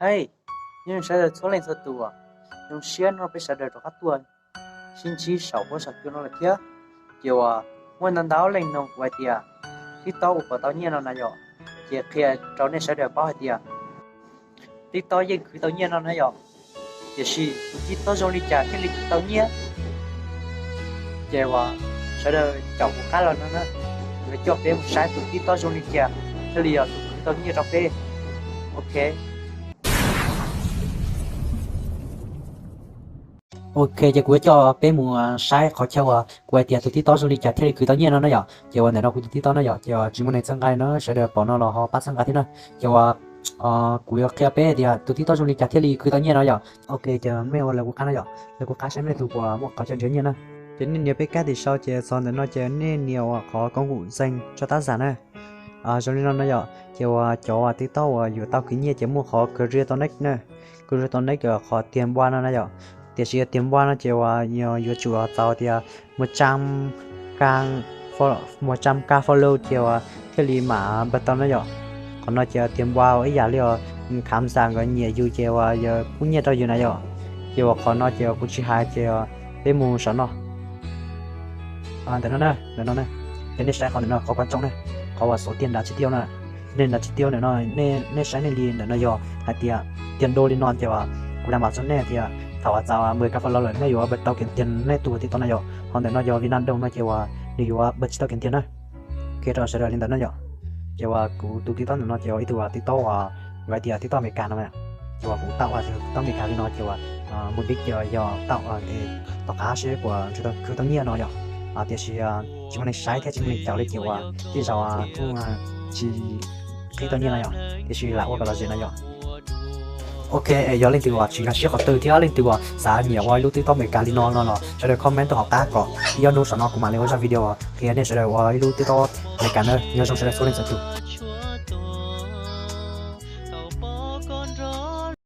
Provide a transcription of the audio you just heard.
Hej, nyob zoo sawv daws txhua leej txhua tus, zoo siab nrog peb sawv daws rov qab tuaj sib ntsib saum huab saum cua no lawm thiab. Ces uas muaj ntau ntau leej nug kuv hais tias TikTok ua puas tau nyiaj no na yom, ces qhia rau nej sawv daws paub hais tias TikTok yeej khwv tau nyiaj no na yom, tiam sis tus TikTok zoo li cas thiaj li khwv tau nyiaj. Ces uas sawv daws caum kuv qab los no na, kuv yuav coj peb mus saib tus TikTok zoo li cas thiaj li yog tus khwv tau nyiaj rau peb. Ok. Ok, ces kuv yuav coj peb mus saib qhov chaw uas kuv hais tias tus TikTok zoo li cas thiaj li khwv tau nyiaj no na yom. Ces uas ntawm no kuv tus TikTok no yom, ces uas tsis muaj neeg txhawb nqa no, sawv daws pom no los ho pab txhawb nqa thiab na. Ces uas kuv yuav qhia peb tias tus TikTok zoo li cas thiaj li khwv tau nyiaj no yom. Ok, ces mej ua lawv kuv qab no yom, lawv kuv qab saib mej tus puas muaj qhov chaw nrhiav nyiaj na. Ces nej nias peb kab tim sau ces txog ntawm no ces nej nias uas qhov koob kum zeeg tso tab zam na. Zoo li no no yom, ces uas cov uas TikTok uas yuav tau khwv nyiaj ces muaj qhov career donate na, career donate qhov tiag npua no na yom. Tiam sis tiag npua no ces uas yuav tsum txaus tias muaj tsam kab follow ces uas thiaj li mam npawg tau na yom. Qhov no ces tiag npua ua ib yam li uas kham xam nkawd nyiam yus ces uas yog pub nyiaj rau yus na yom. Ces uas qhov no ces kuv tsis hais ces peb mus saum no. Ntawm no na, ntawm no na, ces nej saib qhov ntawm no qhov kab tsoo na, qhov uas xov tiag nrad tsis tiaj na. Nej nrad tsis tiaj ntawm no, nej saib nej li ntawm no yog hais tias tiag dua li no ces uas kuv lam mam txog nej tias thaum uas txaus npawg kab follow lawm nej yuav npawg tau kev tiag nej tus TikTok na yom. Ho ntawm no yog Việt Nam đồng no ces uas nws yuav npawg tsis tau kev tiag na. Qhia rau sawv daws li ntawd na yom. Ces uas kuv tus TikTok ntawm no ces ib tug TikTok uas nkawd tias TikTok Amelikas no, ces uas kuv tau ua TikTok Amelikas li no ces uas mus dik ces yog tau tom qab seb puas khwv tau nyiaj no yom. Tiam sis tsis muaj neeg saib thiab tsis muaj neeg caum li ces uas tej zaum kuj tsis khwv tau nyiaj no yom, tiam sis lam ua kom lom zem no yom. Ok, es yog leej twg uas tsis nkag siab qhov twg thiab leej twg uas xav nyiam ua ib lub TikTok Amelikas li no no los sawv daws comment tuaj hauv qab kom ib ob hnub saum no kuv mam li ua zaj video qhia nej sawv daws ua ib lub TikTok Amelikas na. Nyob zoo sawv daws txhua leej txhua tus.